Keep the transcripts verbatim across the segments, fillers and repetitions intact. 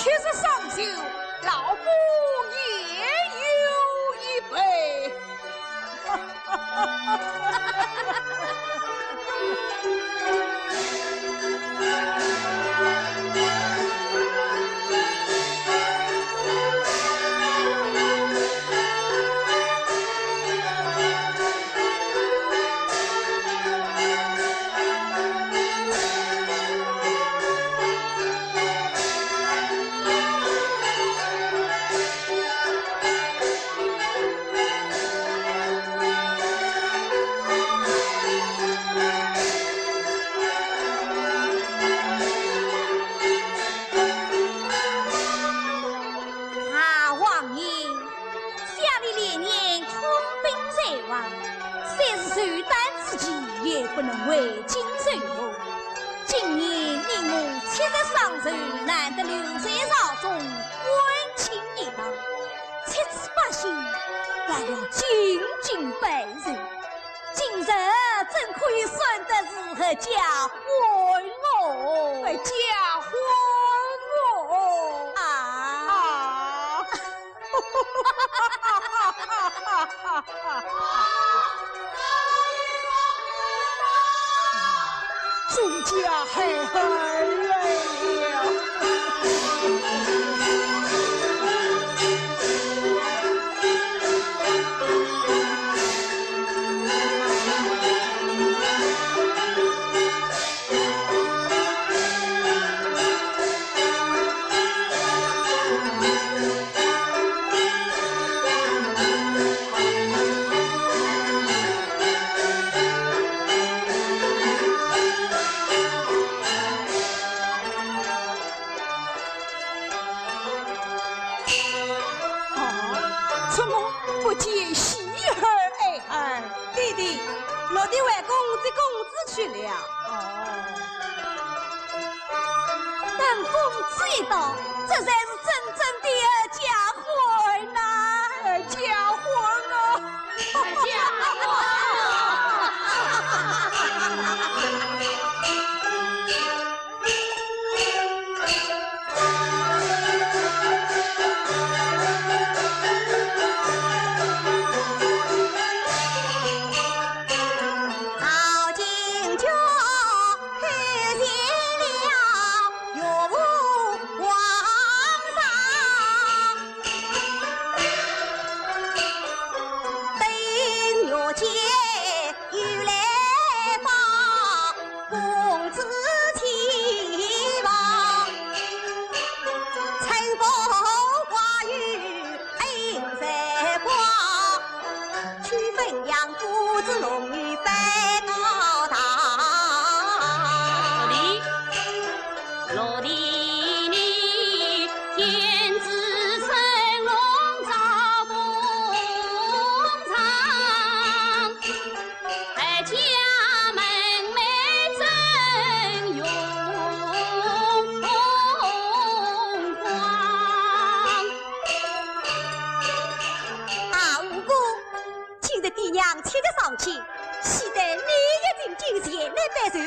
七十赏酒，老夫也有一杯。啊，王爷， 想你连年通兵在外，虽是寿诞之期，也不能回京走动。今年你我七十赏酒，难得留在朝中，欢庆一场，七次八星，还要进京拜寿。 今日怎可以算得是合家欢哦？合家欢哦？啊！啊！周家孩儿来了。 啊，怎么不见喜儿、爱儿？弟弟，落地回宫接公子去了。哦。等公子一到，这才是真正的合家欢呐。合家欢啊！合家欢啊！ 啊，五哥，今日爹娘七十赏酒，喜得你也进京前来拜寿，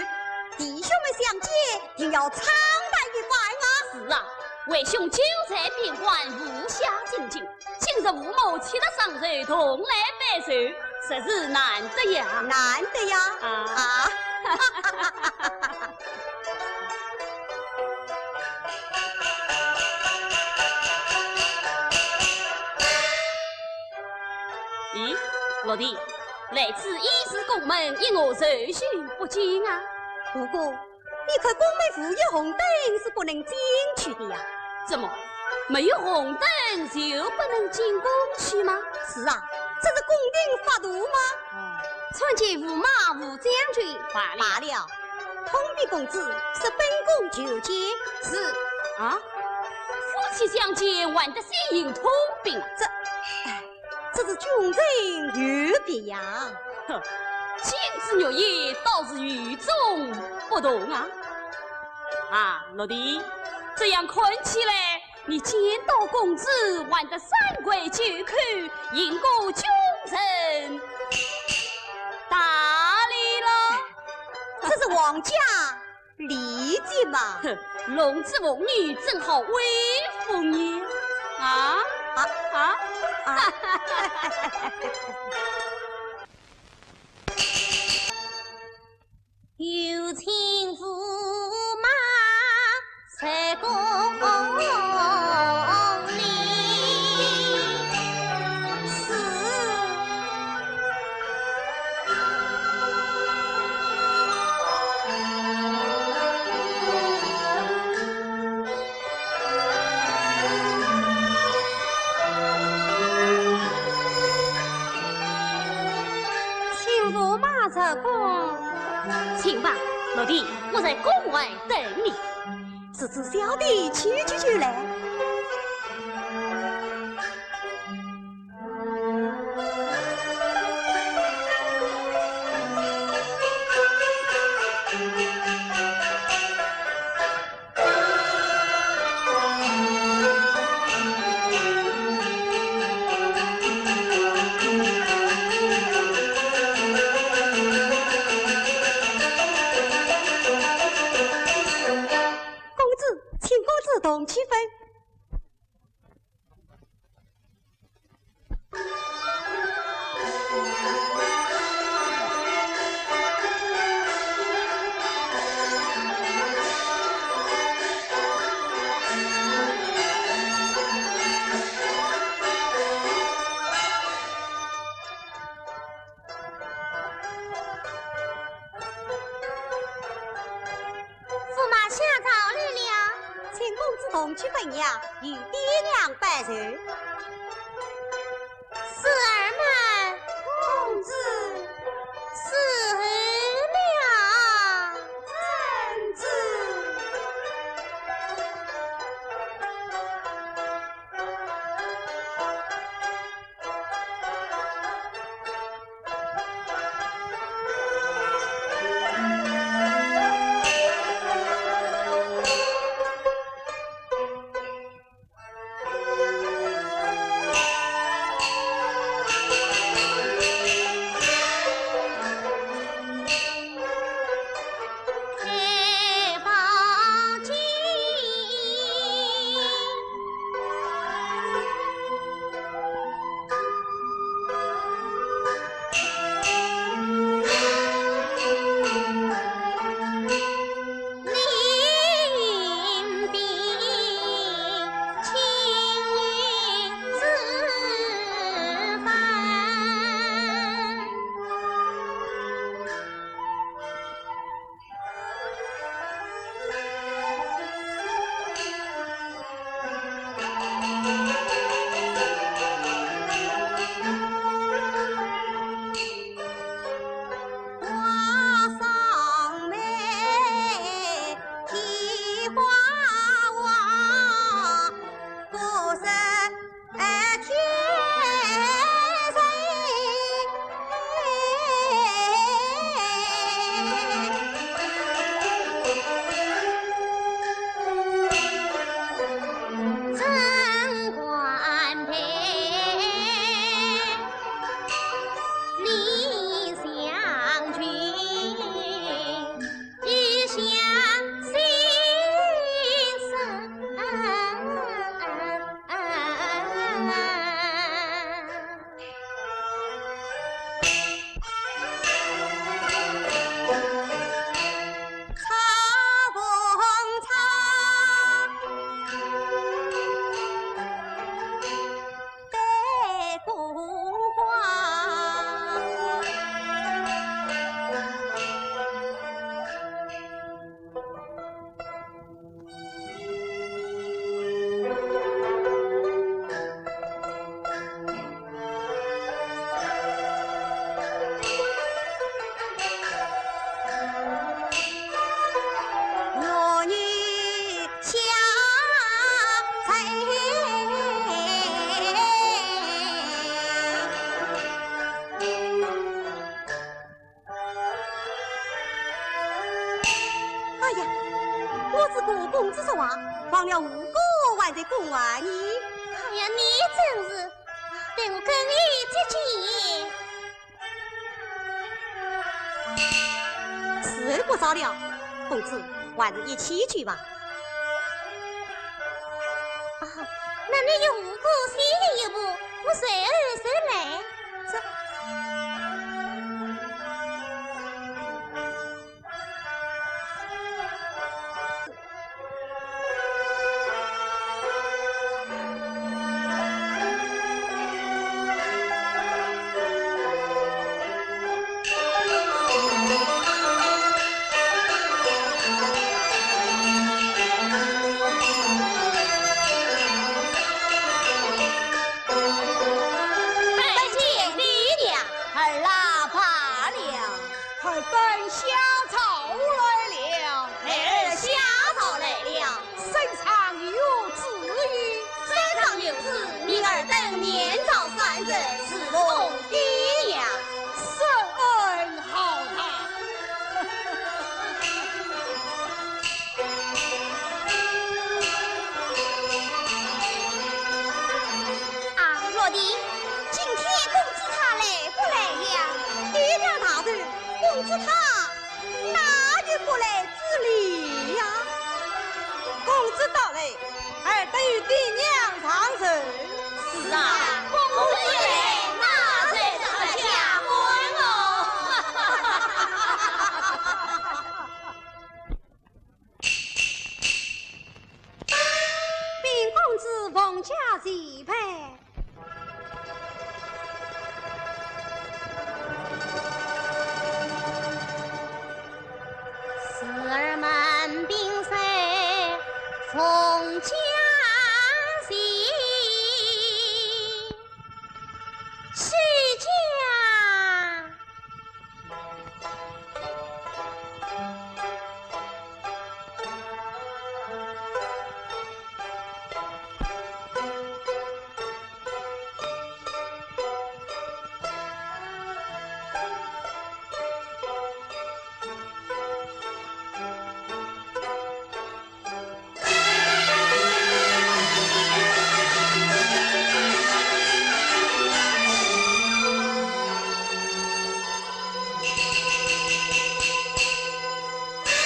弟兄们相见，定要畅谈一番啊。是啊，为兄久在边关，无暇进京， 今日父母七十赏酒，同来拜寿，实是难得呀。难得呀。啊。啊。咦，六弟，来此已是宫门，因何愁绪不惊啊？不过， 你看宫门无有红灯是不能进去的呀。怎么，没有红灯就不能进宫去吗？是啊，这是宫廷法度吗？哦。参见驸马、驸将军。罢了。罢了，通禀公子，是本宫求见。是。啊？夫妻相见，还得先行通禀啊？这，哎， 这是君臣有别呀。哼，金枝玉叶倒是与众不同啊。啊，六弟，这样看起来，你见到公子还得三跪九叩，行个君臣大礼了。这是皇家 礼节嘛。哼，龙子凤女，怎好威风呀？啊？啊？啊？啊？有请驸马在宫里。是。请驸马入宫。请吧，奴婢，我在宫外等你。是，是，小弟去去就来。 公子，请公子动气氛。 驸马下朝来了。请公子同去问呀，与爹娘拜寿。侄儿们。公子。伺候了。公子。 哎呀，我只顾公子说话，忘了吴哥还在宫外呢。哎呀，你真是，待我跟你接见。时候不早了，公子，还是一起去吧。你与五哥先行一步，我随后就来。这拜见爹娘。儿啊，罢了。快奔下朝来了。孩儿下朝来了。圣上有旨意。圣上有旨，命尔等面朝三日，侍奉爹娘。圣恩浩大。 啊，老弟，今天公子他来不来呀？爹娘大人，公子他哪有不来之理呀？公子到来，尔等与爹娘上寿。是啊，公子来，那才是合家欢哦。 禀公子，凤驾在拜。侄儿们禀谢，凤驾在。 起驾。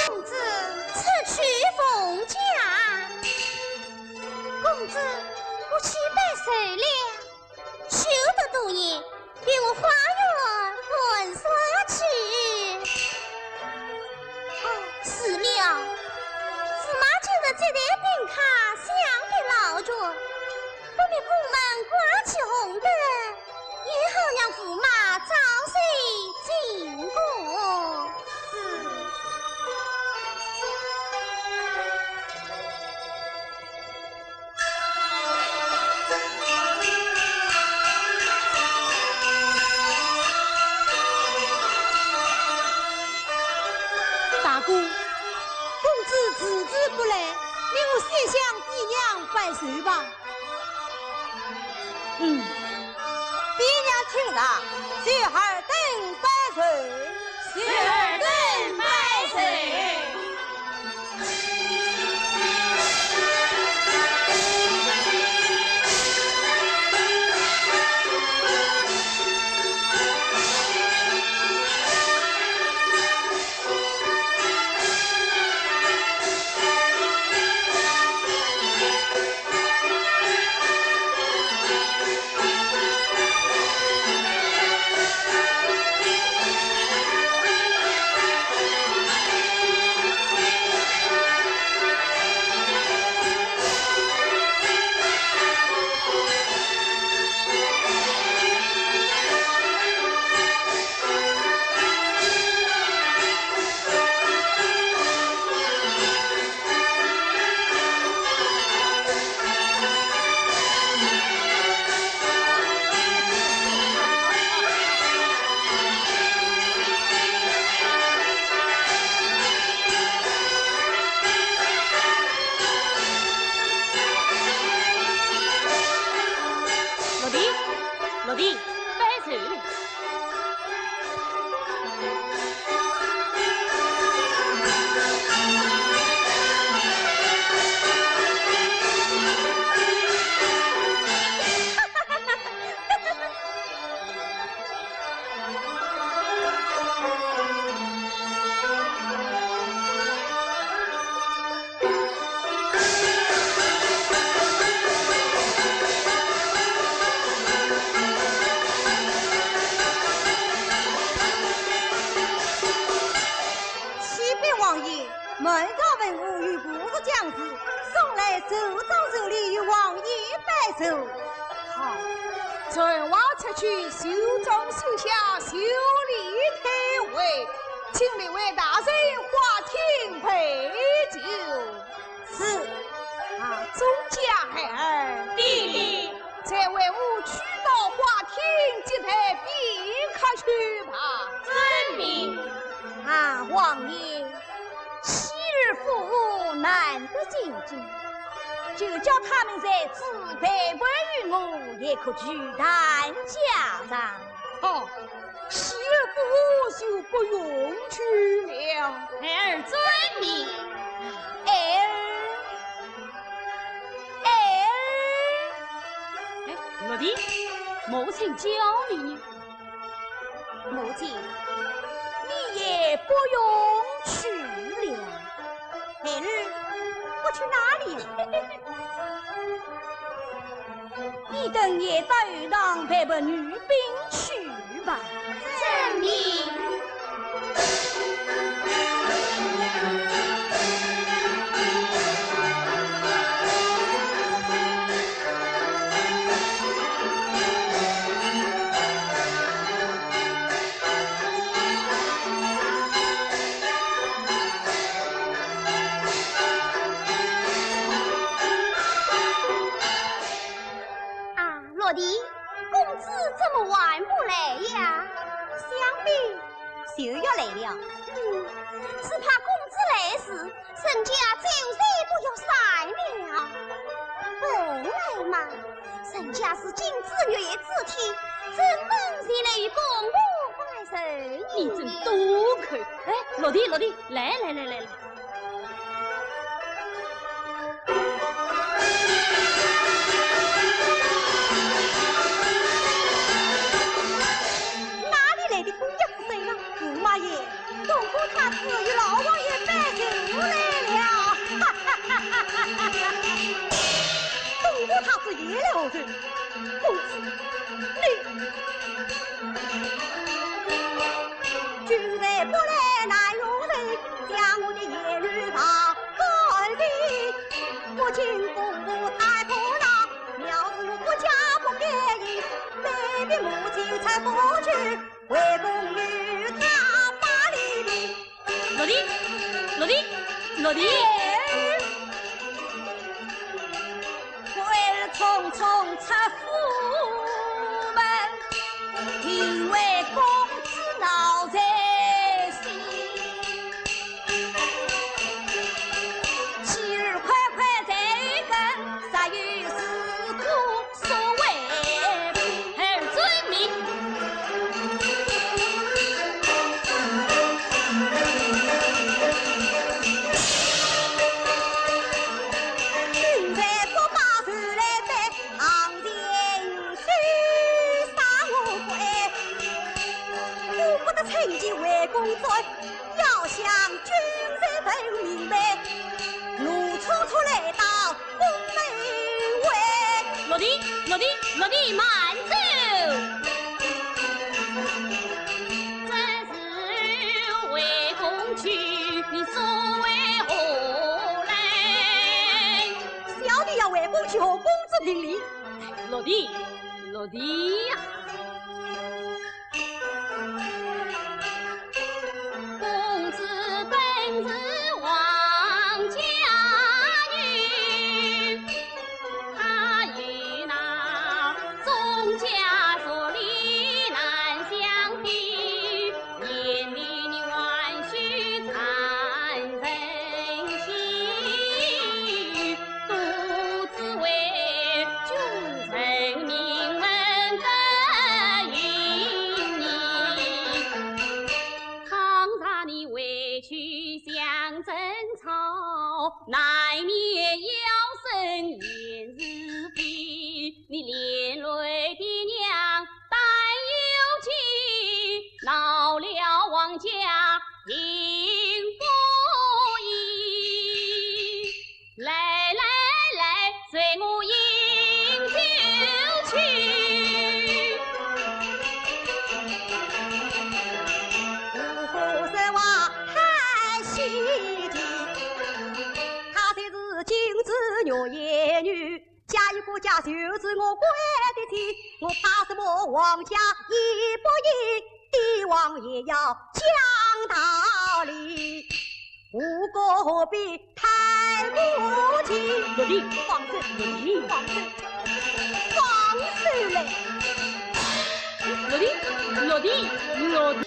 公子，出去奉驾。公子，我去拜寿了。 休得多言，与我花园玩耍去。哦，是了，驸马今日接待宾客，想必劳倦，不免宫门挂起红灯，也好让驸马早些进宫。是。 大哥，公子迟迟不来，你我先向爹娘拜寿吧。嗯，爹娘请上，随尔等拜寿。 随尔等拜寿。奏章手里与王爷拜寿。好，传话出去，寿终寿下，寿礼退位，请列位大人花厅陪酒。是。啊，钟家孩儿。弟弟。再为我去到花厅接待宾客去吧。遵命。啊，王爷， 喜儿夫妇难得进京，就叫他们在此陪伴于我，也可聚谈家常。哦，喜儿夫妇就不用去了。孩儿遵命。孩儿，孩儿。哎，六弟，母亲叫你呢。 母亲，你也不用去了。孩儿，我去哪里？你等也到后堂陪伴女宾去吧。遵命。 啊，六弟，公子怎么还不来呀？想必 就要来了。嗯，只怕公子来时，人家酒席都要散了。本来嘛，人家是金枝玉叶之体，怎能前来与公婆拜寿呢？你真多口。哎，六弟，六弟，来来来来来。 哪里来的姑娘子孙啊？驸马爷，东宫太子与老王爷拜寿来了。东宫太子也来贺寿。公子，你君子不来难容人，将我的言语放干净。不敬父母太不孝，藐视国家不干净，卑鄙母亲才不去，为公与他把理平。六弟，六弟，六弟。 儿匆匆出府门，因为公子闹在先。喜儿快快在跟，若有事可速回禀。儿遵命。 君在不把事来办，行情须杀我归。我不得趁机回宫转，要想君在问明白，奴匆匆来到宫门外。六弟，六弟，六弟，慢走。 这时回宫去，你所为何来？小弟要回宫去和公子评理。六弟，六弟呀。公子本是王家女， 他与那宗家族里难相比，年龄还须参人心，独自为君臣名门的英名。倘若你回去想争 朝，难免要生言是非，你连累爹娘担忧起，闹了王家庭不易。来来来，随我饮酒去。言语，嫁一个家就是我官的亲，我怕什么王家也不依，帝王也要讲道理，无故何必太无情。落地，放手，落地，放手，放手嘞！落地，落地，落地。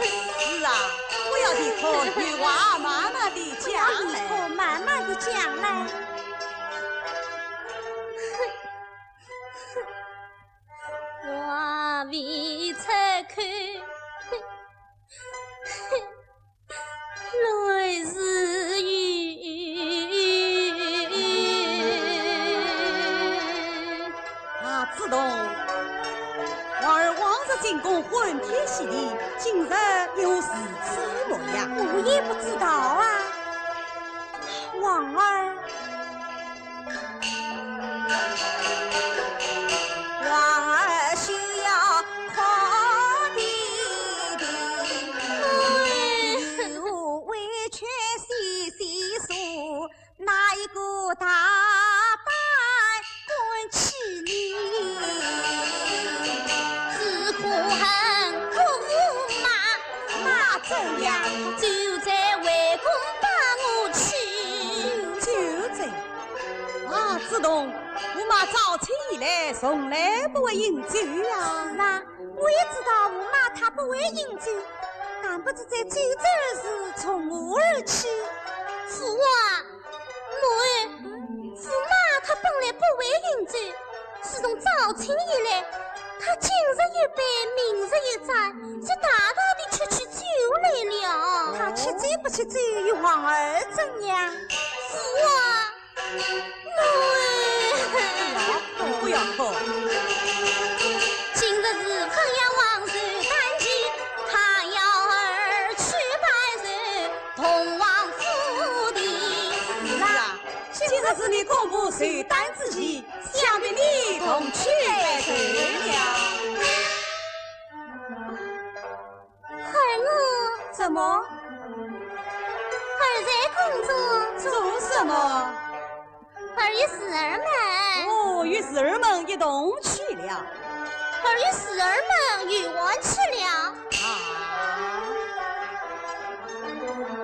是啊，不要啼哭，有话慢慢地讲嘞。不要啼哭，慢慢地讲嘞。啊，梓童，皇儿往日进宫婚帖喜帖，呀？我也不知道啊。王二，王二休要哭啼啼，哎。有委屈细细诉， 哪一个大胆敢欺你？只可恨苦妈妈怎样？酒醉回宫把我欺。酒醉？啊，子栋，驸马招亲以来从来不会饮酒呀。是啊，我也知道驸马他不会饮酒，但不知这酒醉之事从何而起。父王， 母后，驸马他本来不会饮酒，自从招亲以来，他今日一杯，明日一盏，是大大的吃起酒来了。他吃酒不吃酒，与王二怎样？父王，母后。不要哭。今日是汾阳王寿诞期，他要儿去拜寿，同往府的。是啊， 今日是你公婆寿诞之期，想必你同去拜寿了。孩儿。怎么？儿在宫中。做什么？儿与侍儿们。哦，与侍儿们一同去了。儿与侍儿们游玩去了。啊。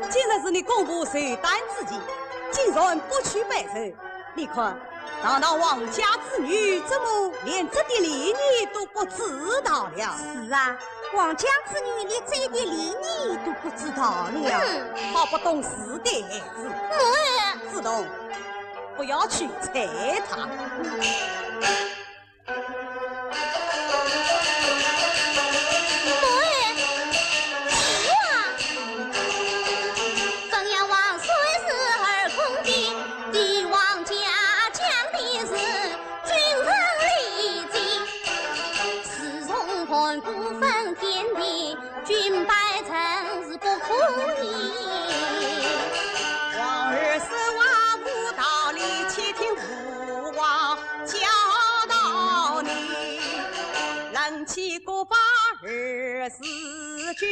今日是你公婆寿诞之期，竟然不去拜寿。你看，堂堂王家之女，怎么连这点礼仪都不知道了？是啊，王家之女连这一点礼仪都不知道了。嗯。好不懂事的孩子。嗯。子栋，不要去睬她。 母后，父王。汾阳王虽是二公的，帝王家讲的是君臣礼节，自从盘古分天地， 君拜臣是不可以。王二说话无道理，且听父王教导你。论起国法二字句，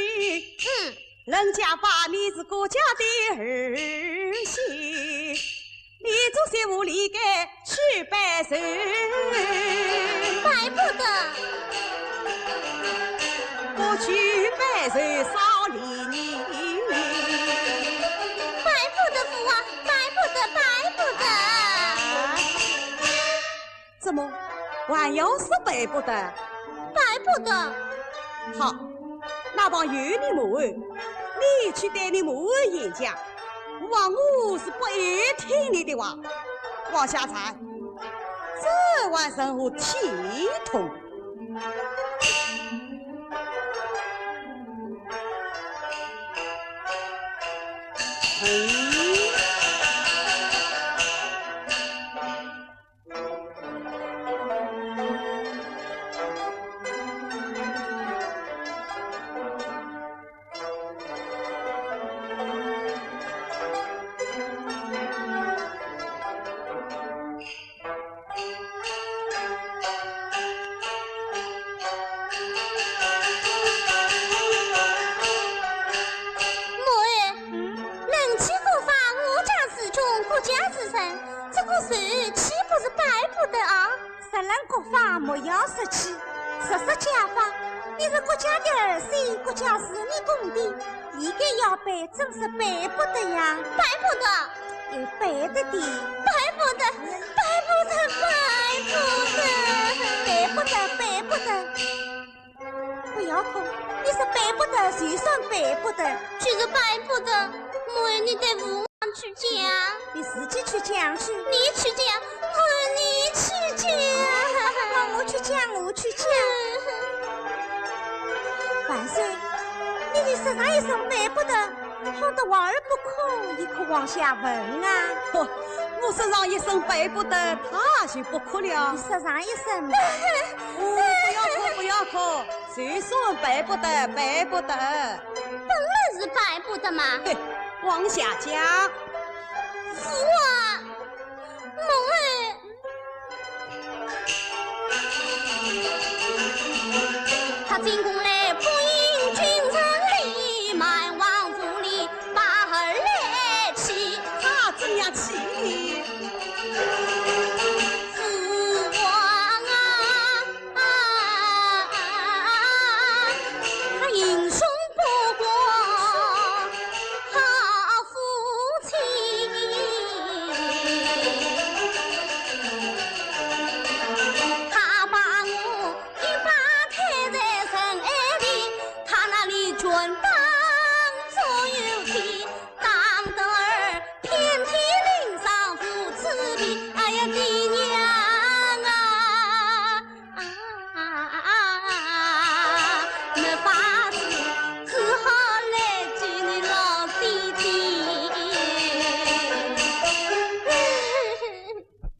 嗯。论家法，你是国家的儿媳， 你做些无理该去拜寿。拜不得。不去拜寿少礼仪。拜不得，父王，拜不得，拜不得。啊？怎么，还要说拜不得？拜不得。好， 那旁有你母后，你去对你母后演讲，父王我是不会听你的话。往下传，这还成何体统？嗯。 母后，嗯？论起国法，我家是中国家之人，这个寿岂不是拜不得啊？ 说论国法，莫要说起，说说家法，你是国家的儿媳，国家是你供的，理该要拜，怎是拜不得呀？拜不得。哎，拜得的。拜不得，拜不得，拜不得。拜不得，拜不得。 不要哭，你说拜不得，就算拜不得。就是拜不得，我你对父王去讲。你自己去讲去。你去讲，我你去讲。让我去讲，我去讲。万岁，你就说上一声拜不得，好得王二不哭，也可往下问啊。嚯，我说上一声拜不得，她就不哭了。你说上一声嘛。哦，不要哭，不要哭。就算办不得，办不得。本来是办不得嘛。哼，往下讲。父王，母后。他进宫来，不应君臣礼，蛮王无礼，把儿来欺。他怎样欺你？父王啊， 他英雄不过好父亲，他把我一把推在尘埃里，他那里拳打脚踢，打得儿遍体鳞伤无处避。哎呀，爹娘啊！ 啊，没法子，只好来见你老爹爹。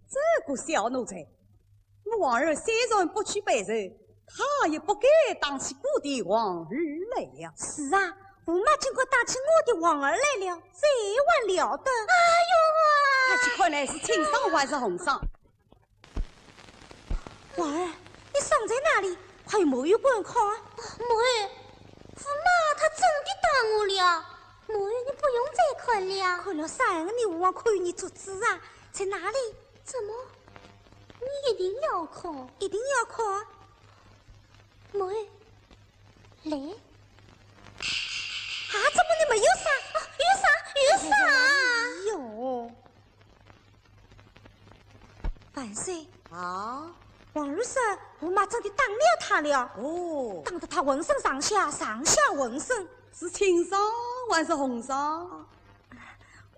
这个小奴才，我皇儿虽然不去报仇，他也不该打起我的皇儿来了。是啊，驸马竟敢打起我的皇儿来了，这还了得？哎呦啊！他去看来是轻伤还是重伤？ 皇儿，你伤在哪里？快与母后观看啊！母后，驸马他真的打我了。母后，你不用再看了。看了伤痕的，我还可以做主啊，在哪里？怎么？你一定要看。一定要看啊！母后，来。啊，怎么你没有伤？啊，有伤，有伤！哎呦！ 万岁。啊？皇儿说，驸马真的打了他了。哦。打得他浑身上下，上下浑身。是轻伤还是重伤？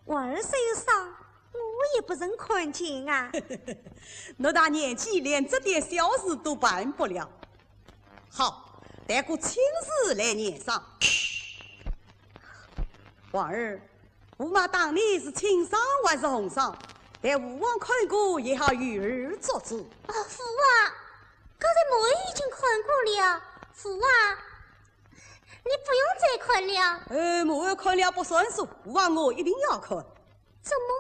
皇儿说有伤，我也不曾看见啊。偌大年纪，连这点小事都办不了。好，待我亲自来验伤。皇儿， 驸马打你是轻伤还是重伤？待父王看过也好与儿作主。啊，父王，刚才母后已经看过了。父王，你不用再看了。呃，母后看了不算数，父王我一定要看。怎么？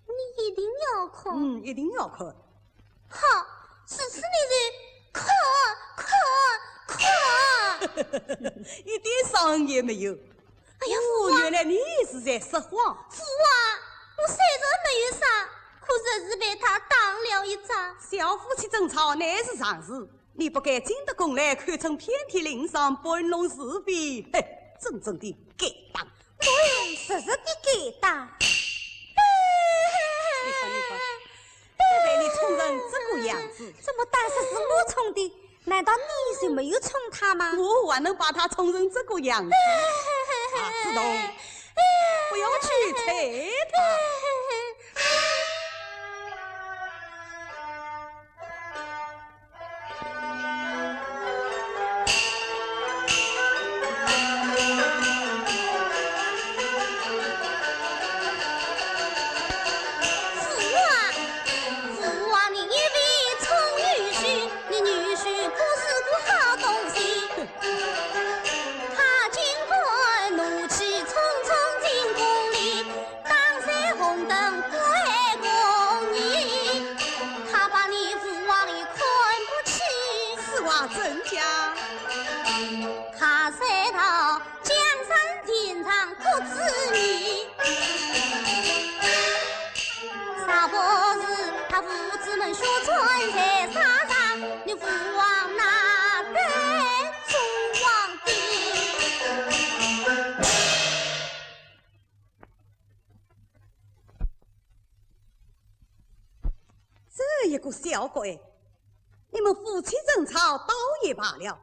你一定要看？嗯，一定要看。 好，如此你就看，看，看。一点伤也没有。哎呀，哦，父王。原来你是在说谎。父王，我虽然没有伤，可是是被他打了一掌。小夫妻争吵乃是常事，你不该进得宫来，口称遍体鳞伤，搬弄是非，嘿，真正的该打。 对，实实的该打。你看，你看，被你冲成这个样子。怎么打是是我冲的？难道你就没有冲他吗？我还能把他冲成这个样子？啊，子龙，不要去睬他。 父王，父王，你一味宠女婿，你女婿可是个好东西。他竟敢怒气冲冲进宫里， 打碎红灯归公义，他把你父王也看不起。此话怎讲？他才到江山前上国之谜，啥不是他父子们血战在沙场，你父王哪得做皇帝？ 这一个小鬼，你们夫妻争吵倒也罢了，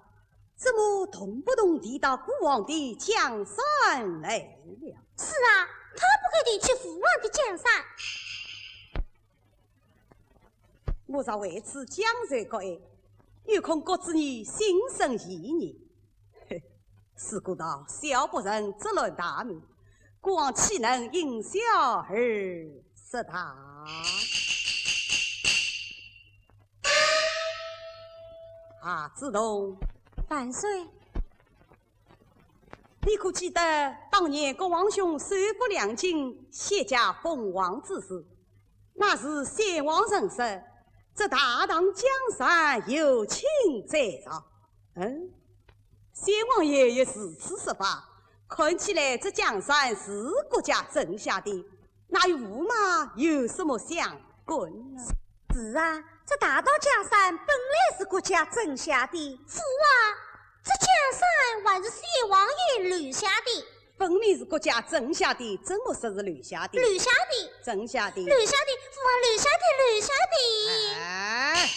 怎么动不动提到孤王的江山来了？是啊，他不该提起父王的江山。 我若为此将罪各案，有恐国之疑，心生疑念。嘿，是故道小不忍则乱大谋，孤王岂能因小而失大？啊，子龙，万岁，你可记得当年国王兄收复两京，卸甲封王之时？那时先王曾说，这大唐江山由卿在上。嗯，先王爷也如此说法，看起来这江山是国家镇下的，那与驸马有什么相关呢？是啊，这大唐江山本来是国家镇下的。是啊，这江山还是先王爷留下的。分明是国家镇下的，怎么说是留下的？留下的。镇下的。留下的，驸马留下的，留下的。哎，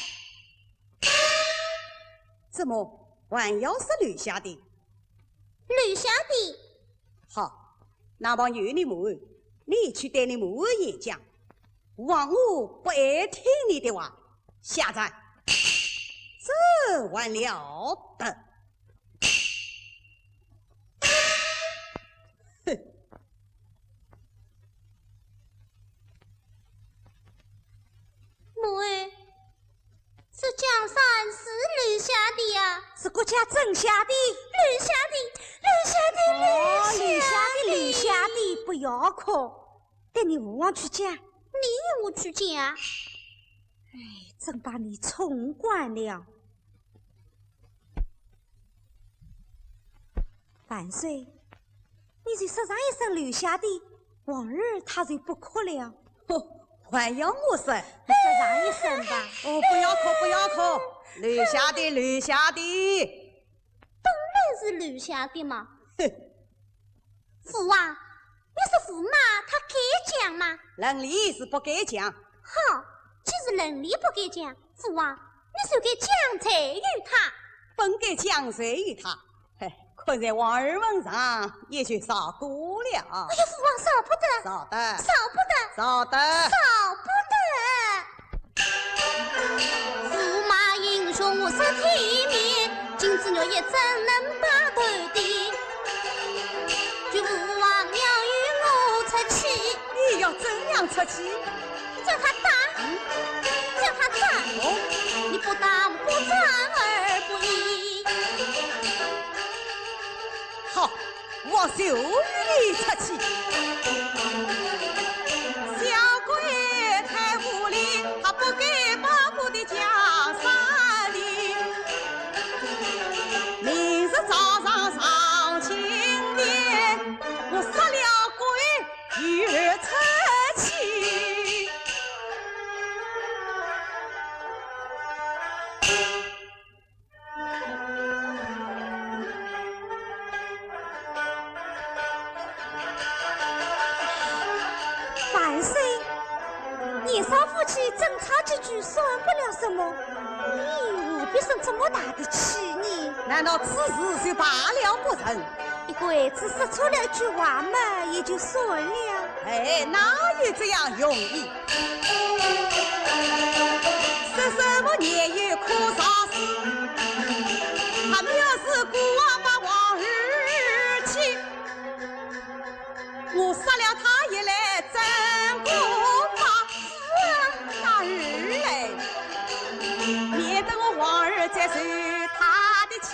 怎么还要说留下的？留下的。好，那么由你母后，你去对你母后演讲，皇后不爱听你的话，下跪。这还了得？哼！母后，这江山是留下的呀。是国家镇下的。留下的，留下的，哦，留下的，留下的，不要哭，带你父王去讲。你与我去讲啊？哎，真把你宠惯了。万岁，你就说上一声留下的，皇儿他就不哭了。哼，还要我说？你说上一声吧。哦，不要哭，不要哭，留下的，留下的。本来是留下的嘛。哼。父王，你说驸马他该讲吗？论理是不该讲。好，既是论理不该讲，父王，你就该讲罪于他。本该讲罪于他，嘿，看在皇儿份上，也就饶过了。哎呀，父王，饶不得，饶得，饶不得，饶得，饶不得。驸马英雄是体面，金枝玉叶怎能把头低？就父王要与我出气。你要怎样出气？叫他打，嗯？叫他打。哦。你不打不打而不依。好，我就与你出气。小鬼太无礼，他不该把我的江山理。明日早上上青天，我杀了鬼，与儿出气。 万岁，年少夫妻争吵几句算不了什么，你何必生这么大的气呢？难道此事就罢了不成？一个孩子说错了一句话嘛，也就算了。哎，哪有这样容易？ 说什么年幼可造事，他藐视孤王，把皇儿欺。我杀了他也来争个法，哪儿来？免得我皇儿再受他的气。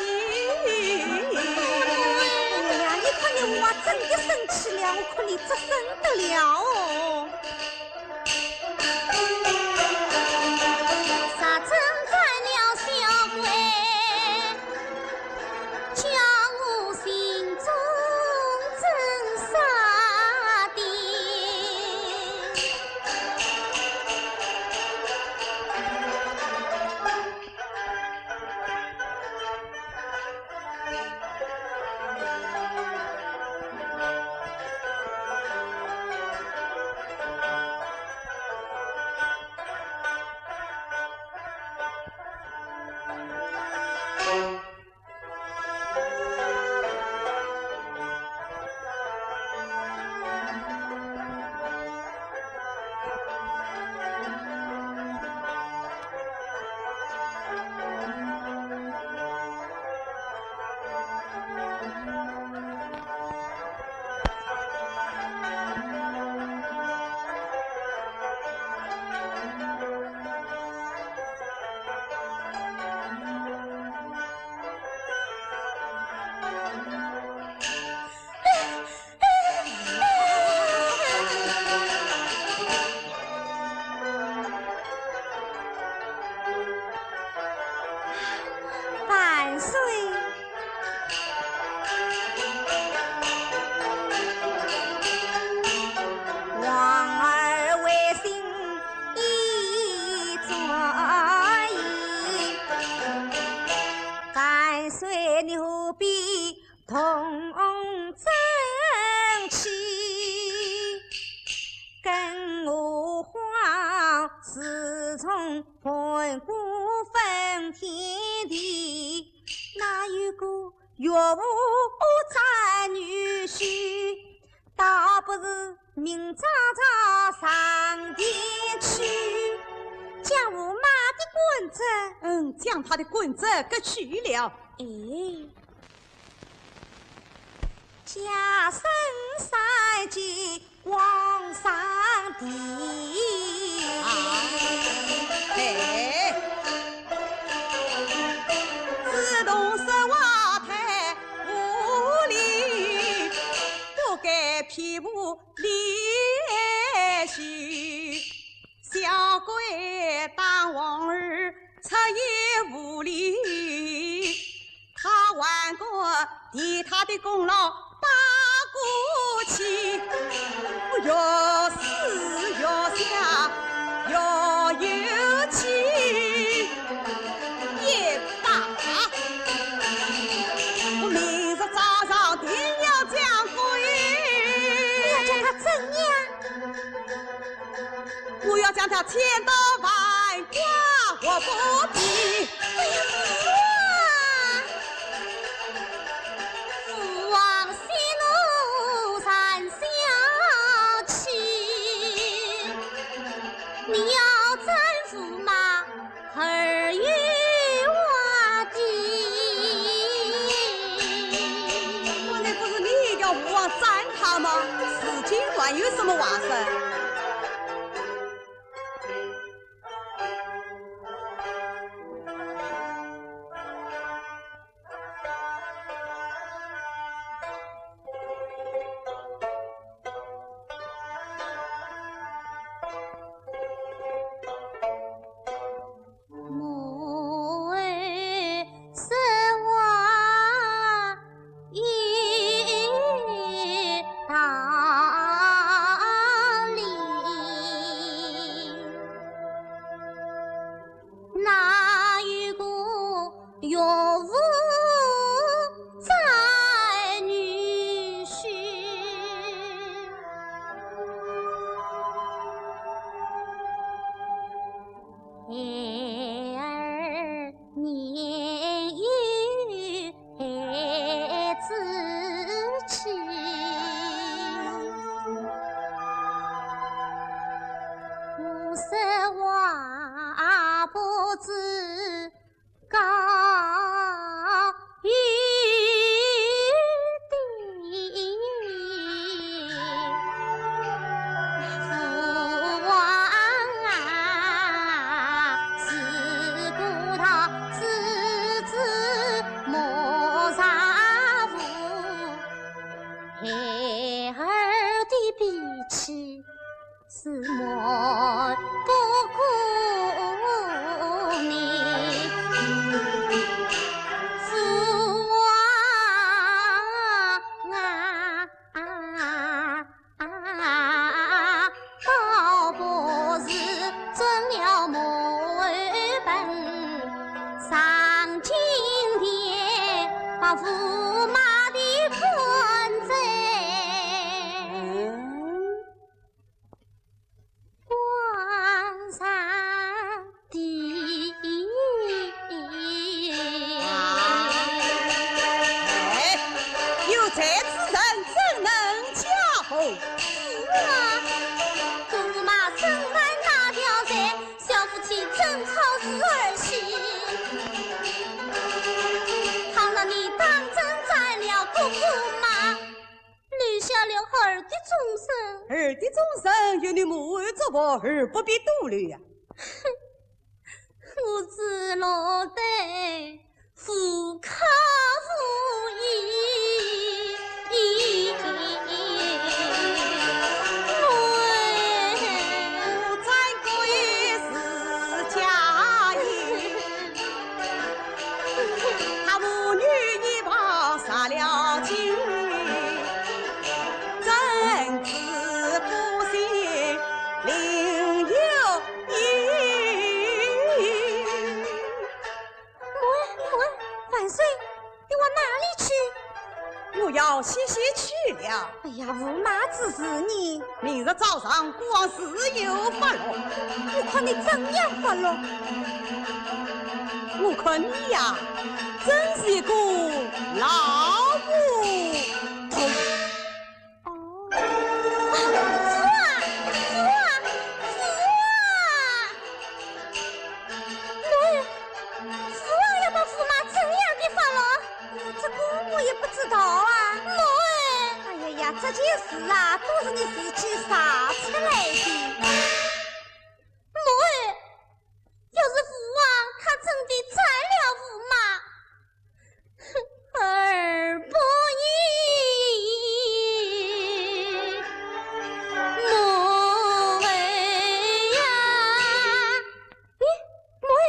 哎呀，你看你，我真的生气了，我看你作甚得了哦。 啥真斩了小鬼，叫我心中真杀的。 哎，不如明朝早上殿去，将驸马的官职。嗯，将他的官职革去了。哎，家生三姐 皇上的。啊，嘿。自从说话太无礼，不该批评李秀。小鬼打皇儿，出言无礼。 他还敢替他的功劳打过去，要死要下要有气也罢。我明日早上定要将官。你要将他怎样？ 我要将他千刀万剐活剥皮。哎呀，父王息怒，善消气。你要斩驸马， 儿有话的。刚才不是你叫父王斩他吗？如今还有什么话说？ 母后说话有道理，哪有个岳父斩女婿？ 孩儿年幼孩子气，胡说话不知 告与定。父王啊，自古道，知子莫若父，孩儿的脾气 是瞒不过你。父王啊，倒不如准了母后本，上金殿把驸马的官职 皇上的。哎，有才之人怎能加厚？是啊，驸马身犯哪条罪？小夫妻争吵是儿戏。倘若你当真斩了哥哥吗？ 留下了儿的终身。儿的终身由你母后作保，儿不必多虑呀。我是落得无可无依。我斩鬼是家业。 他母女一旁杀了亲，真子不幸另有意。母后，母后，万岁，你往哪里去？ 我要歇歇去了。哎呀，驸马之事呢？明日早上孤王自有发落。我看你怎样发落？我看你呀，真是一个老糊涂。哦。这件事啊，都是你自己惹出来的。母后，要是父王他真的斩了驸马，哼，儿不依，母后呀。咦，母后，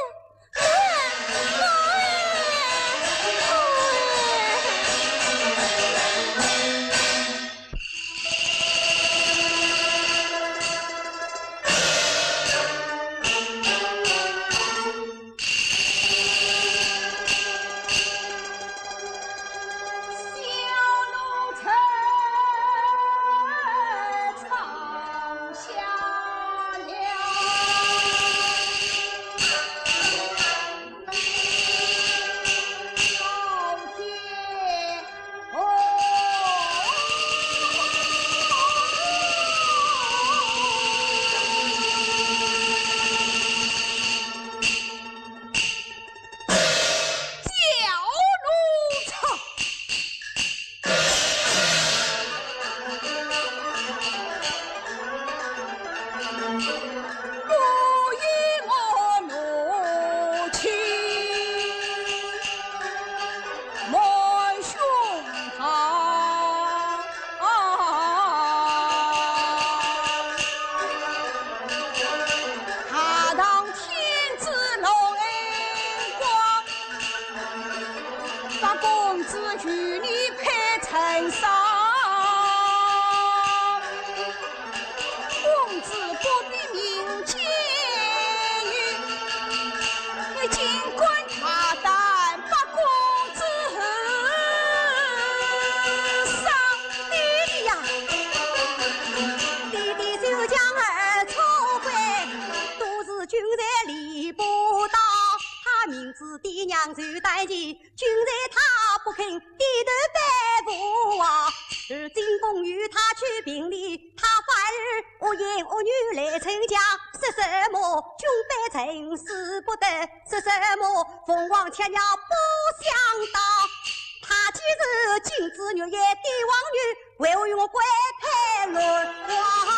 母后，母后。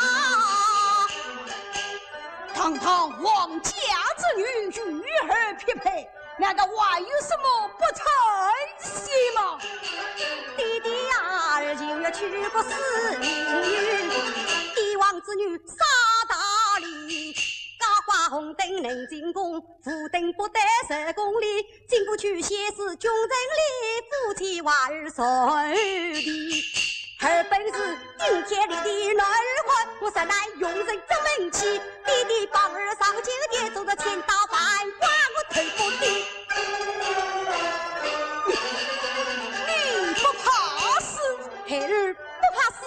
堂堂皇家之女，与儿匹配，难道还有什么不称心吗？你不怕死？孩儿不怕死。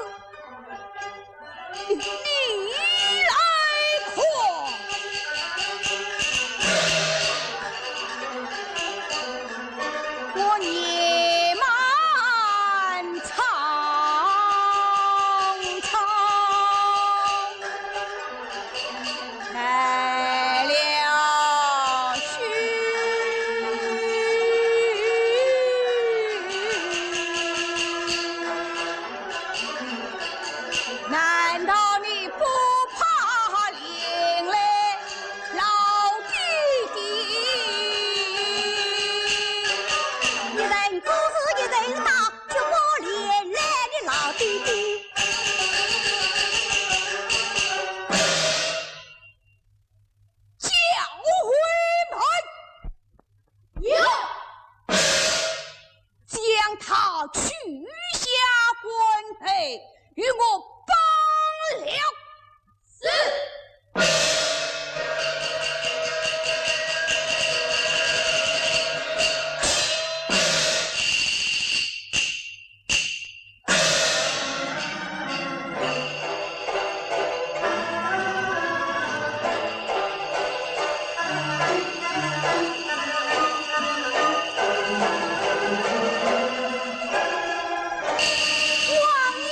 你来看。我年满 苍苍来了去。难道你不怕连累老爹爹？一人做事一人当， 就不连累你老爹爹。叫回门。有。将她取下官配，与我绑了。 是。王爷。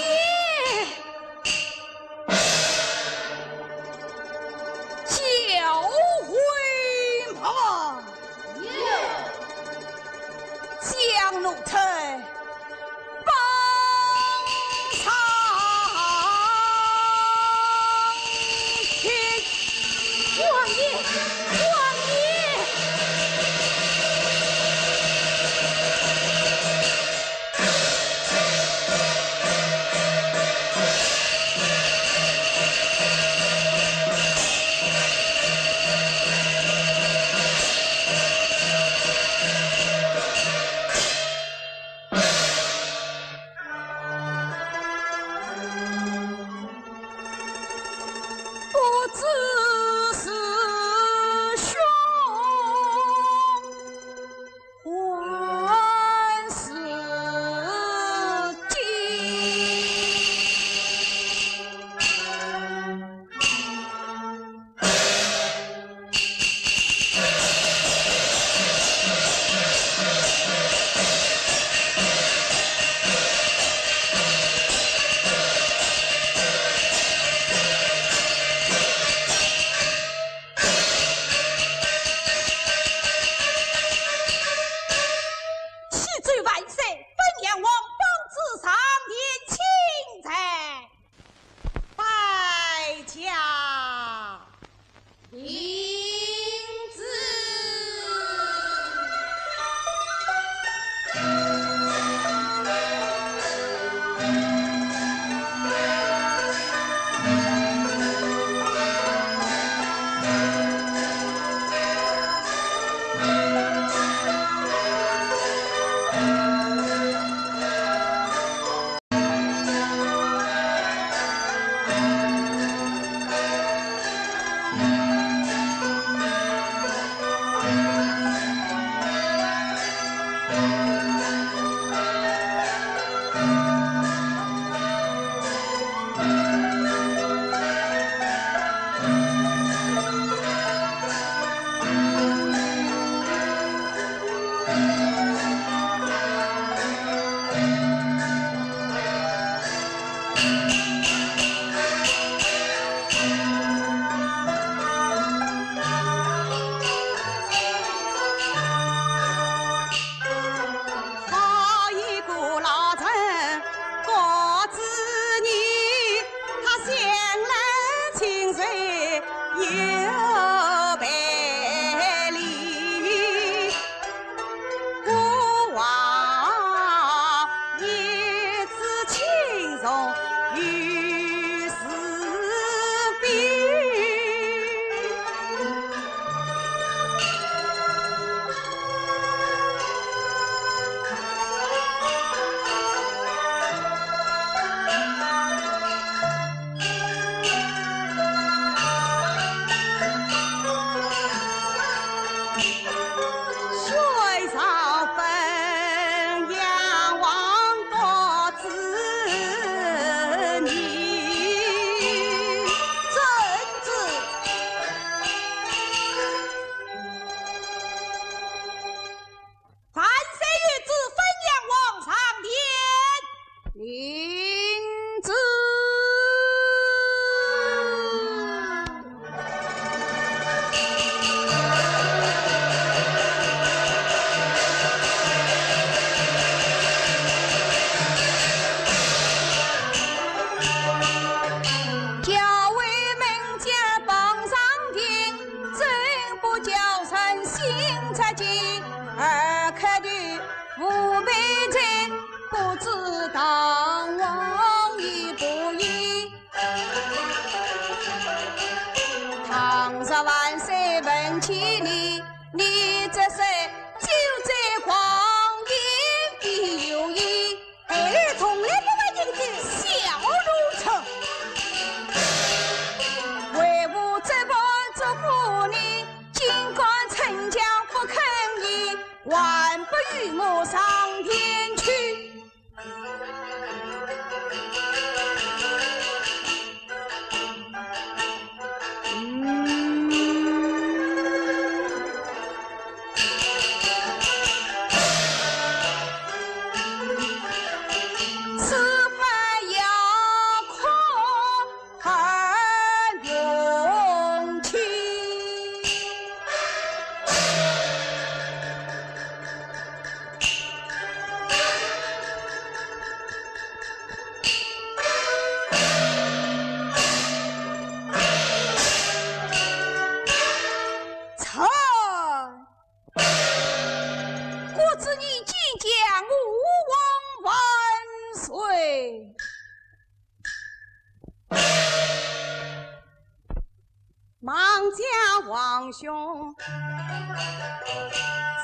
望将皇兄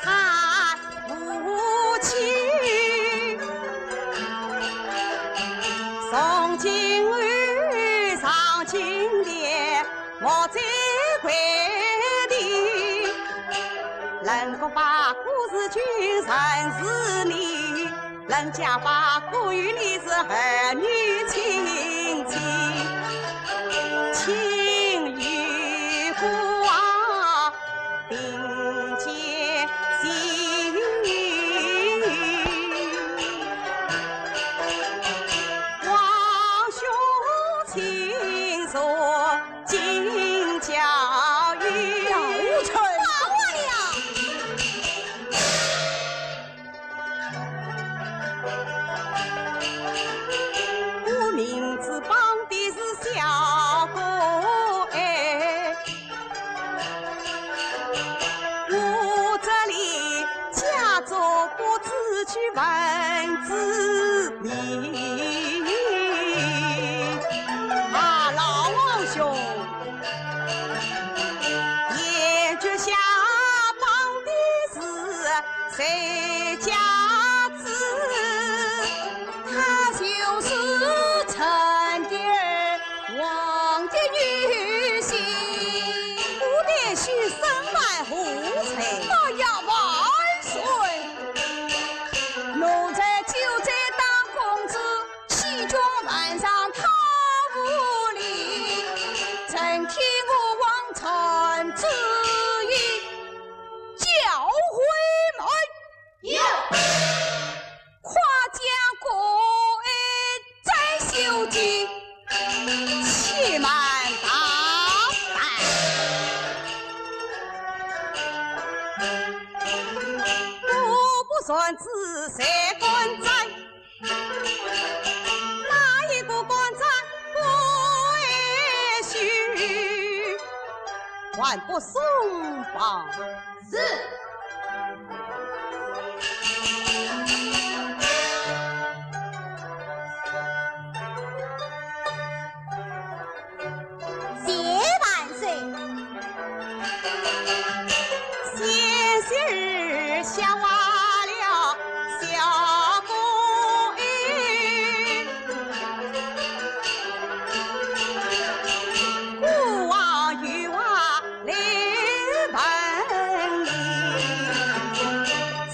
参无期，从今后上金殿，莫再跪地。能够把故事君人是你， 人家把故与你是儿女情情，情与故啊并肩行。王兄请坐， 今宵有邀请。我名字榜的是小哥哎，我这里假作不知去问知你。啊，老王兄， 也就下榜的是谁家子？她就是陈的儿王的女婿。我的婿身犯何罪？哎呀，万岁！奴才就在当公子， 西宫万丈他无礼，臣听我王传旨意，叫回门。有。快将各案再修集，且慢打扮。我不传旨谁敢斩？ 哪一个敢斩不许？还不送报。是。 谢万岁。先是笑话了小公哎，孤王有话来问你。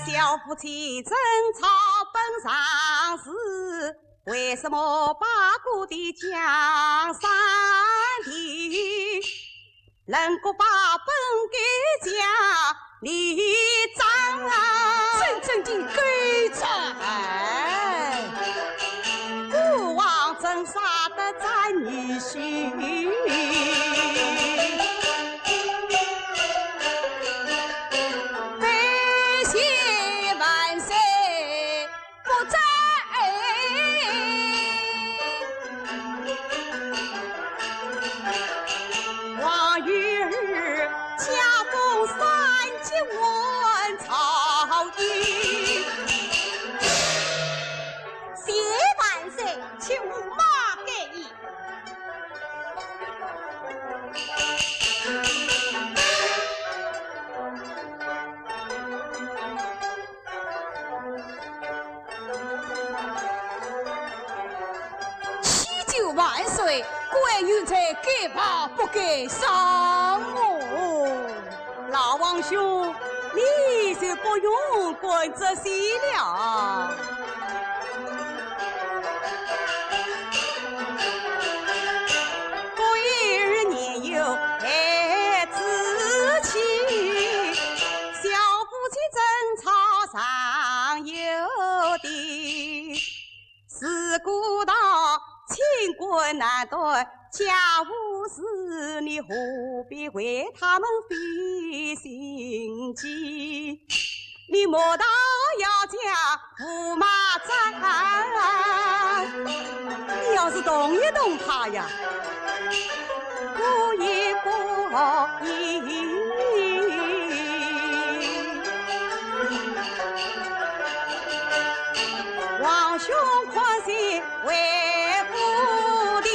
小夫妻争吵本常事， 为什么把孤的江山地，能够把本该家里斩啊？真正的狗贼！孤王怎舍得斩女婿？拜谢万岁。 不斩。王与儿加封三级文朝一。谢万岁，请御马盖衣。 祈求万岁，孤儿有罪，该罚不该赏哦。老王兄，你就不用管这些了。孤儿年幼孩子气，小夫妻争吵常有的。 自古道清官难断家务事，你何必为他们费心机？你莫道要将驸马斩，你要是动一动他呀，可以可以。 王兄宽心为父的，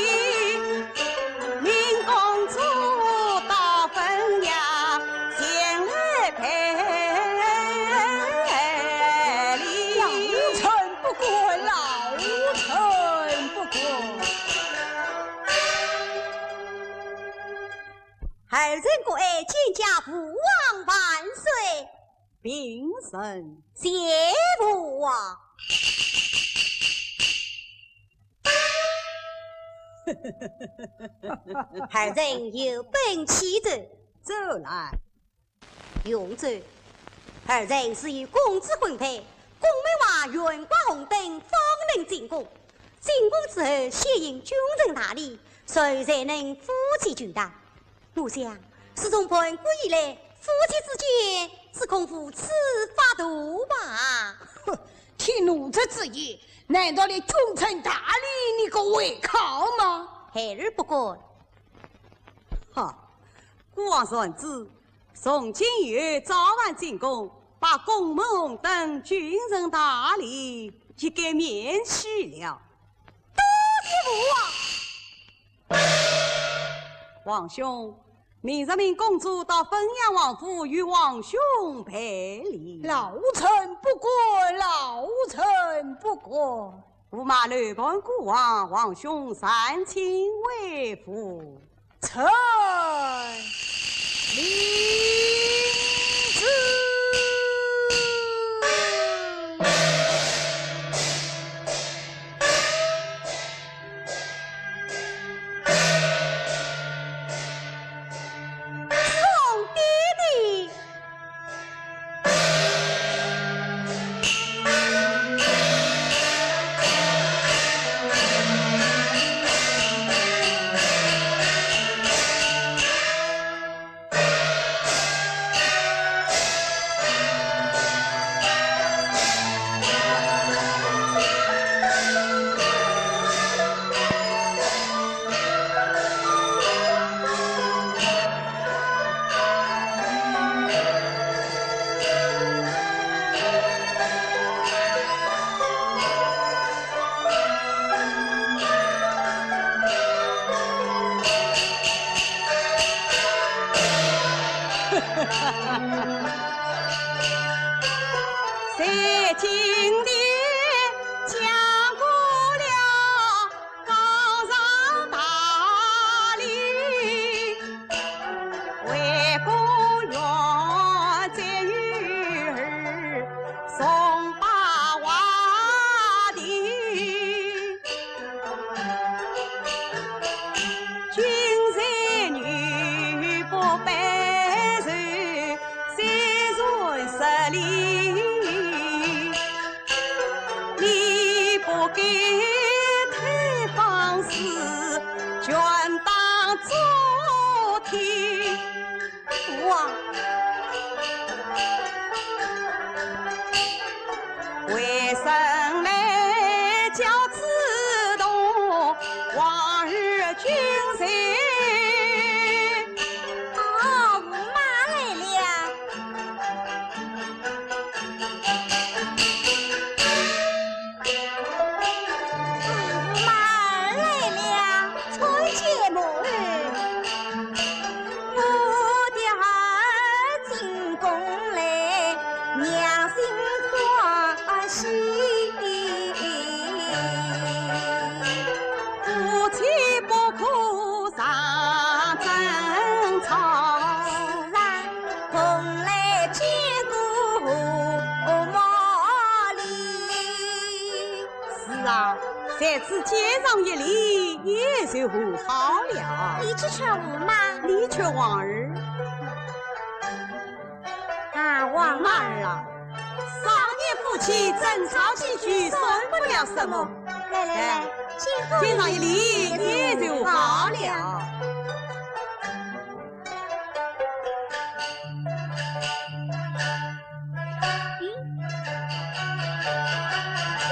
儿臣郭槐见驾父王万岁。平身。谢父王。儿臣有本启奏。奏来。永州，儿臣自有公主婚配，宫门外悬挂红灯，方能进宫。进宫之后，先行君臣大礼，随后才能夫妻聚谈。 我想，自从盘古以来，夫妻之间只恐如此法度吧。哼，听奴才之言，难道连君臣大礼你敢违抗吗？孩儿不敢。哈，孤王传旨，从今以后早晚进宫，把宫门红灯、君臣大礼，一概免去了。多谢父王。 王兄，明日命公主到汾阳王府与王兄赔礼。老臣不敢，老臣不敢。驸马楼盘古往，王兄参请回府。臣领旨。 在金殿讲过了高堂大礼，回宫辕在女儿送把话题。 君臣女不拜寿，虽然失礼。你不该推芳势，权当做题。 父王。为甚来教此童王儿君臣？哦，驸马来了。 马儿来了，参见母后。我的儿进宫来，娘心欢喜。夫妻不可常争吵。是啊， 同来见过母礼。是啊，在此见上一礼，也就和好了。你去劝驸马。你劝王儿。啊，王儿啊，少年夫妻争吵几句，算不了什么。来来来，见过见上一礼，也就和好了。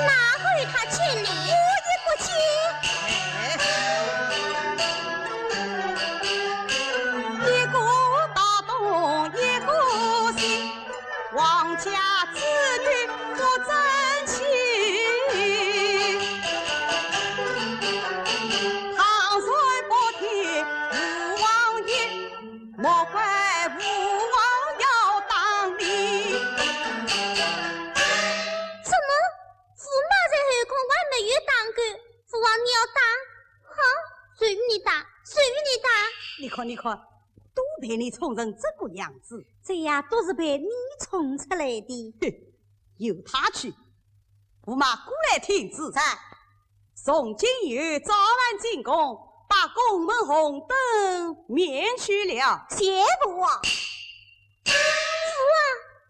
哪个与他见礼？我也不见。哎。一个大东，一个西，王家子女不争气。倘然不听父王言， 莫怪父王要打你。怎么？驸马在后宫还没有打过，父王你要打？好，随你打，随你打。你看，你看，都被你宠成这个样子？这呀，都是被你宠出来的。哼，由他去。驸马过来听旨。在。从今以后早晚进宫，把宫门红灯免去了。谢父王。父王，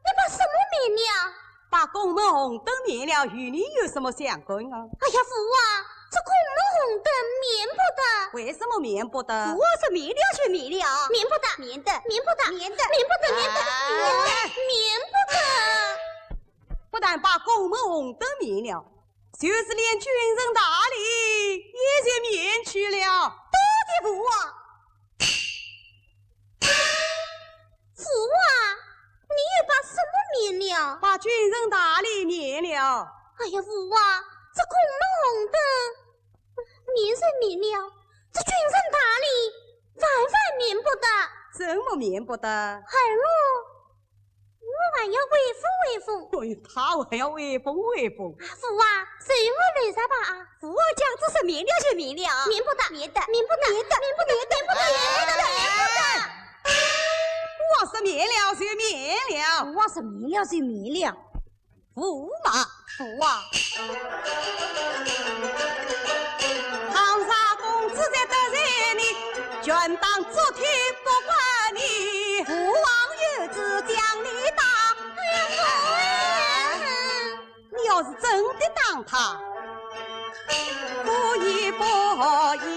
你把什么免了？ 把宫门红灯免了，与你有什么相干啊？哎呀，父王，这宫门红灯免不得。为什么免不得？父王说免了就免了。免不得。免得。免不得。免得。免不得，免得，哎。免得，免不得。不但把宫门红灯免了，就是连君臣大礼也就免去了。多谢父王。 父王，你又把什么免了？把君臣大礼免了。哎呀，父王，这宫门红灯免是免了，这君臣大礼万万免不得。怎么免不得？儿哦，我还要威风威风。哎呦，他还要威风威风。啊，父王，随我来吧啊。父王降旨说免了就免了。免不得。免得。免不得。免得。免不得。免不得。免不得。 我说免了就免了。我说免了就免了。驸马，父王。倘若公子再得罪你，全当昨天不怪你。父王有旨将你打。哎呀，父王。 你要是真的打他，不依不依，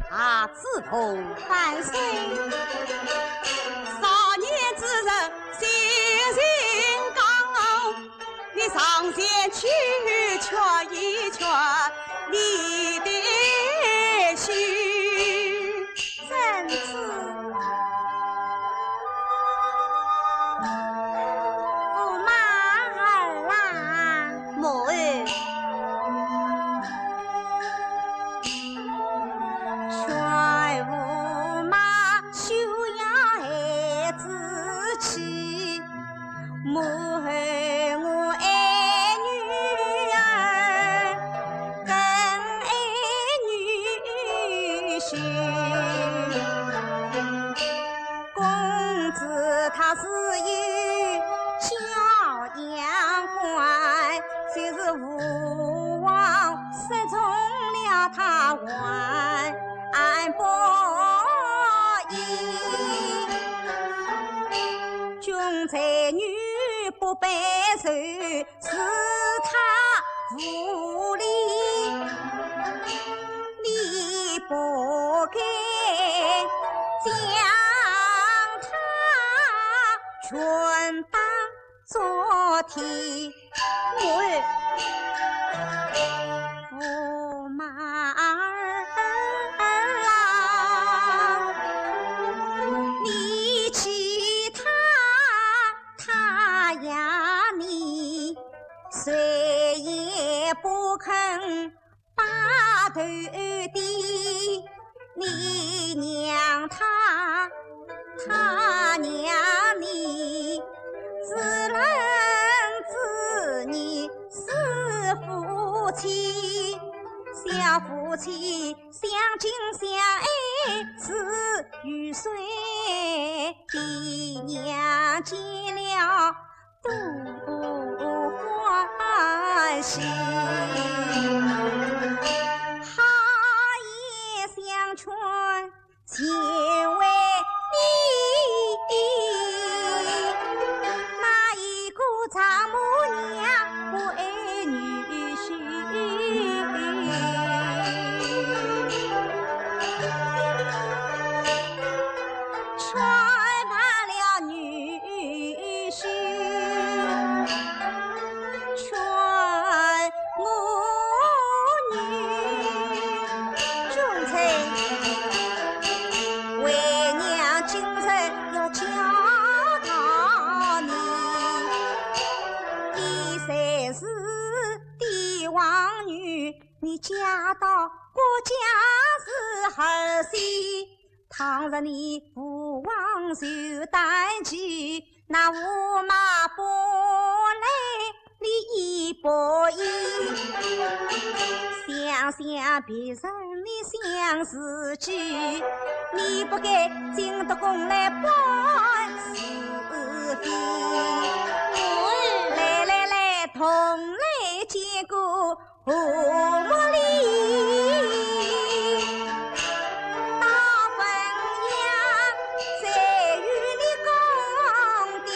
啊，自动万岁。少年之人，性情刚，你上前去劝一劝你的媳。怎知 驸马儿啊。母后。劝驸马休要孩子气，母后我爱女儿，更爱女婿。 公子他自有教养观，就是父王失宠了他还不已。君才女不被受， 是他无礼，你不该将他拳打脚踢。母后。驸马儿啊，你气他，他压你， 谁也不肯把头低。你让他，他让你，自论自你是夫妻，小夫妻相敬相爱是雨水，比娘见了 多欢喜。好言相劝，全为你。哪一个丈母娘不爱女婿？ 劝罢了女婿，劝我女。君臣，为娘今日要教导你，你虽是帝王女， 你嫁到郭家是儿媳，倘若你父王受打击，那驸马不来，你亦不依。小想想别人的相思句，你不该进得宫来扮是非。来来来，同来见过 何墨丽，大本营再与你讲的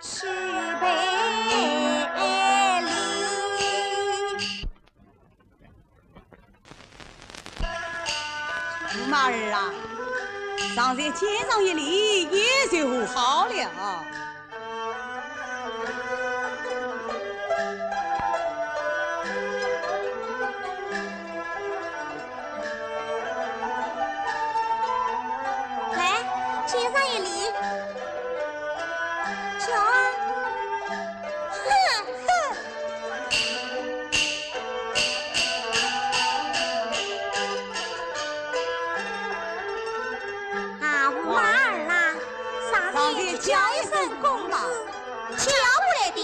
是别离。驸马儿啊，上前见上一礼，也就好了。 来，见上一礼。瞧啊，哼，哼。 啊，驸马儿啦，上前叫一声公子，叫不来的。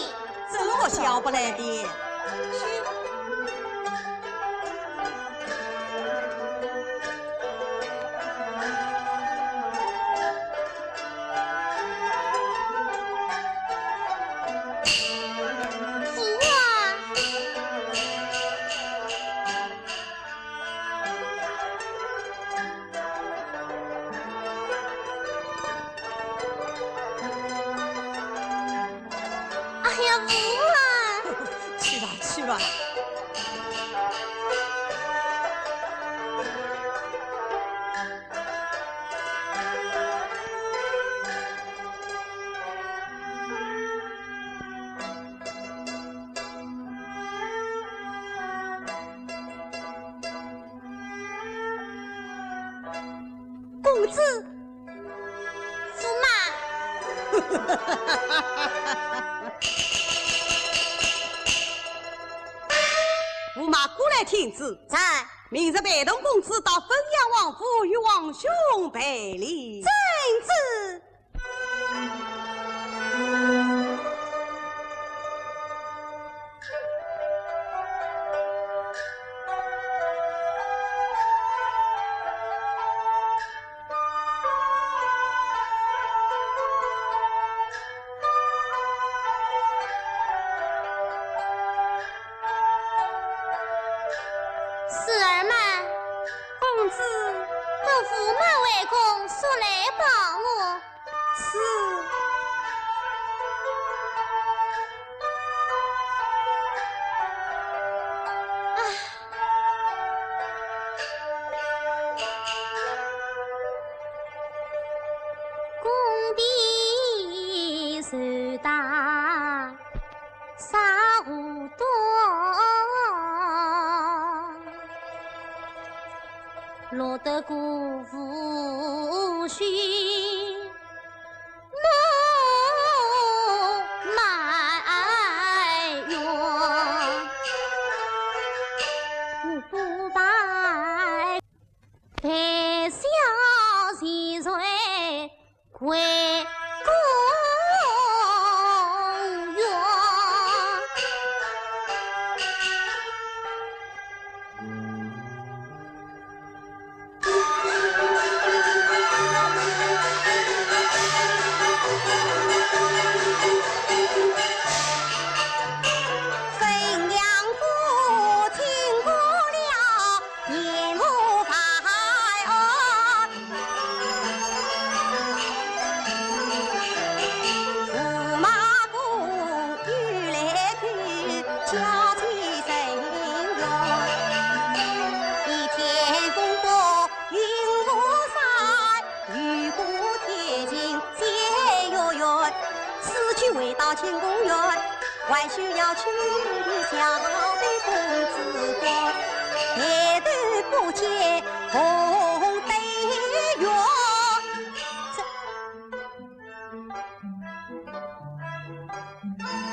怎么叫不来的？是啊。 哎呀，驸马！去吧，去吧。 公子，驸马。驸马过来听旨。在。明日陪同公子到汾阳王府与王兄赔礼。遵旨。 四儿们，公子和驸马回宫速来报我。是。啊。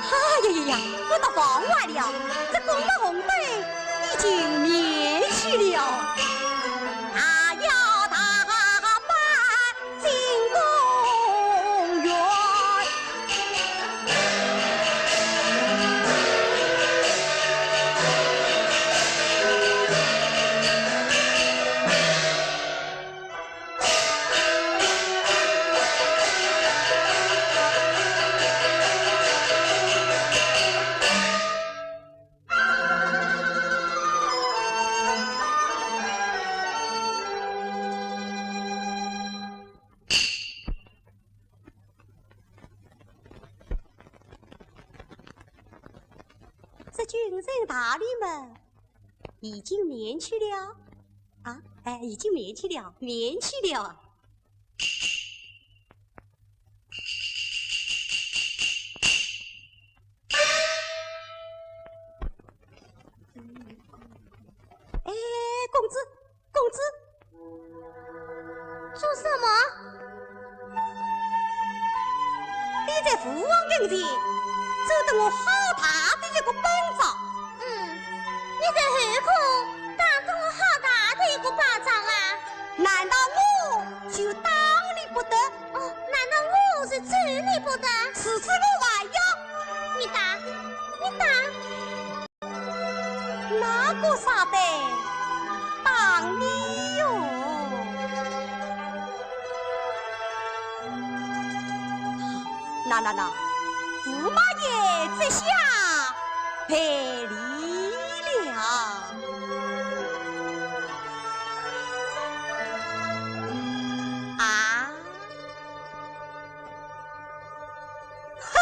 哎呀呀呀，我倒忘怀了，这公马红灯已经灭去了。啊呀，大摆进宫院。君臣大礼嘛，已经免去了。啊，哎，已经免去了，免去了。哎，公子，公子，做什么？你在父王跟前做得我好大的一个本章。嗯，你在后宫打得我好大的一个巴掌啊！难道我就打你不得？哦，难道我是咒你不得？除此我还要。你打，你打。 哪个舍得打你哟？那那那，驸马爷这下赔礼了。啊？哼！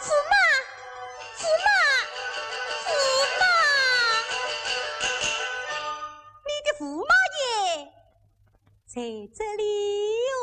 驸马，驸马，驸马！你的驸马爷在这里哟。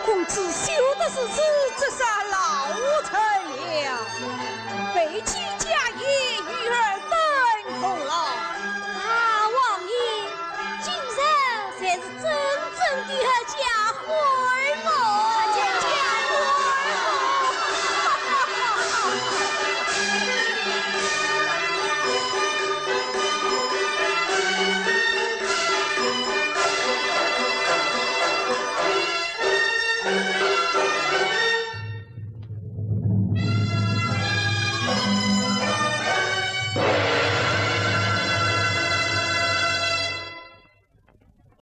公子休得如此，折杀老臣了。背弃家业，与尔等同老。啊，王爷，今日才是真正的合家